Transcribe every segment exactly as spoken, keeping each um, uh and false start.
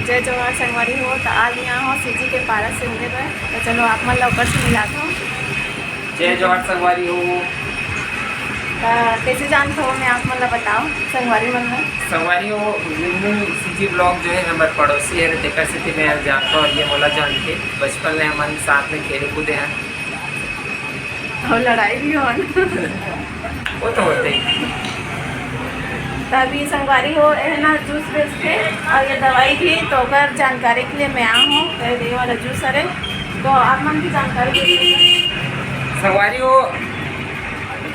जय जोहार संगवारी हो, त आज यहाँ हो सीजी के पारस से मिले बर, त चलो आप मन ला ओकर से मिलात हो। जय जोहार संगवारी हो। त कैसे जानत हो मैं, आप मन ला बताओ संगवारी मन ला। संगवारी हो, विन्नी सीजी ब्लॉग जो है हमर पड़ोसी है, तेकर सेती मैं जानत हो, ये मोला जानथे, बचपन ले हमन साथ में खेले कूदे हैं। अउ लड़ाई भी होन। वो तो होथे ही। त अभी संगवारी हो, ये ना जूस बेचथे अउ ये दवाई भी, तो ओकर जानकारी के लिए मैं आ हूँ। त ये वाला जूस हरे, तो आप मन भी जानकारी दे सकते हैं। संगवारी हो,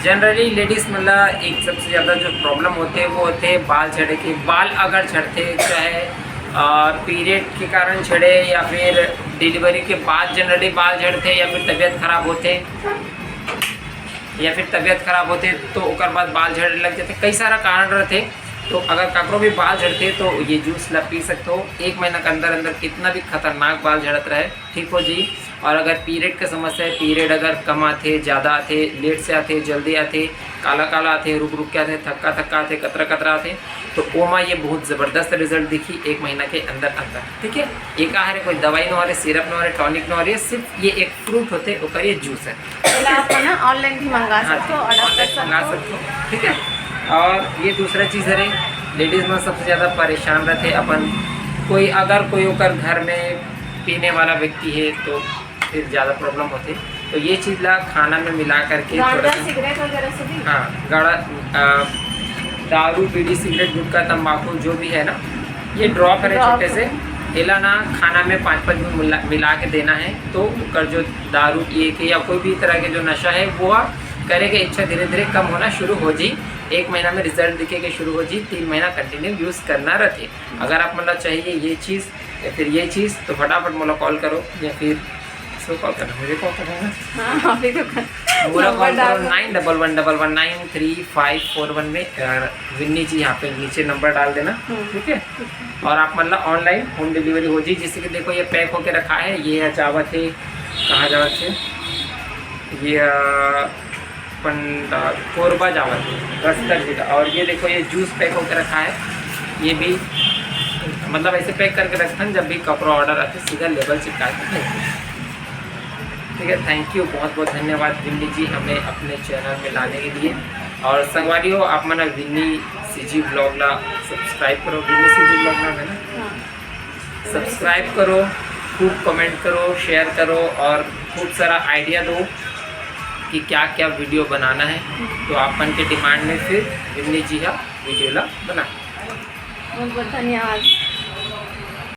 generally ladies मन ला एक सबसे ज़्यादा जो problem होथे वो होथे बाल झड़े के। बाल अगर झड़थे, चाहे पीरियड के कारण झड़े या फिर डिलीवरी के बाद generally बाल झड़थे या फिर तबीयत खराब होथे, या फिर तबीयत खराब होथे तो ओकर बाद बाल झड़े लग जाथे, कई सारा कारण रहथे। तो अगर काकरो भी बाल झड़थे तो ये जूस ला पी सकते हो। एक महीना के अंदर अंदर कितना भी खतरनाक बाल झड़त रहे, ठीक हो जी। और अगर पीरियड के समस्या है, पीरियड अगर कम आथे, ज़्यादा आथे, लेट से आथे, जल्दी आथे, काला काला आथे, रुक रुक के आथे, थक्का थक्का आथे, कतरा कतरा आथे, तो ओमा ये बहुत ज़बरदस्त रिजल्ट दिखी एक महीना के अंदर अंदर। ठीक है, ये का हरे, कोई दवाई नो हरे, सिरप नो हरे, टॉनिक नो हरे, सिर्फ ये एक फ्रूट होथे, ओकर ये जूस है। एला आप ना ऑनलाइन भी मंगा हाँ, सकते हो, ऑर्डर कर ऑनलाइन मंगा सकते हो। सकते हो, ठीक है। और ये दूसरा चीज़ हरे, लेडीज मन सबसे ज़्यादा परेशान रहथे अपन, कोई अगर कोई ओकर घर में पीने वाला व्यक्ति है तो फिर ज़्यादा प्रॉब्लम होथे। तो ये चीज़ ला खाना में मिला करके थोड़ा गांजा, सा सिगरेट वगैरह से भी? हाँ, गाड़ा, अ, दारू, बीड़ी, सिगरेट, गुटखा, तंबाकू जो भी है ना, ये ड्रॉप है ड्रॉप। छोटे से, एला ना खाना में पाँच पाँच बूंद मिला, मिला के देना है। तो ओकर जो दारू पिए के या कोई भी तरह के जो नशा है वो करे के इच्छा धीरे धीरे कम होना शुरू हो जी। एक महीना में रिजल्ट दिखे के शुरू हो जी। तीन महीना कंटिन्यू यूज़ करना रहथे। अगर आप मन ला चाहिए ये चीज़ या फिर ये चीज़ तो फटाफट मोला कॉल करो या फिर इसको कॉल करना, मुझे कॉल करना है। हाँ, अभी तो कर, मोला नंबर कॉल करो डाल दो। Nine double one double one nine three five four one में, अ, विन्नी जी यहाँ पे नीचे नंबर डाल देना, हम्म। ठीक है। और आप मन ला ऑनलाइन होम डिलीवरी हो जी। जैसे कि देखो ये पैक होके रखा है, ये जावत है, कहाँ जावत है, ये, अ, पंडा कोरबा जावत है, बस्तर जिला। और ये देखो ये जूस पैक होके रखा है, ये भी मतलब ऐसे पैक करके रखथन, जब भी कपड़ा ऑर्डर आथे सीधा लेबल चिपका के भेज देथन। ठीक है, थैंक यू, बहुत बहुत धन्यवाद विन्नी जी हमें अपने चैनल में लाने के लिए। और संगवारी हो, आप मन विन्नी सीजी ब्लॉग ला सब्सक्राइब करो। विन्नी सीजी ब्लॉग नाम है ना? हाँ। सब्सक्राइब करो, खूब कमेंट करो, शेयर करो और खूब सारा आइडिया दो कि क्या क्या वीडियो बनाना है। तो आप मन के डिमांड में फिर विन्नी जी हा वीडियो ला बना। बहुत बहुत धन्यवाद।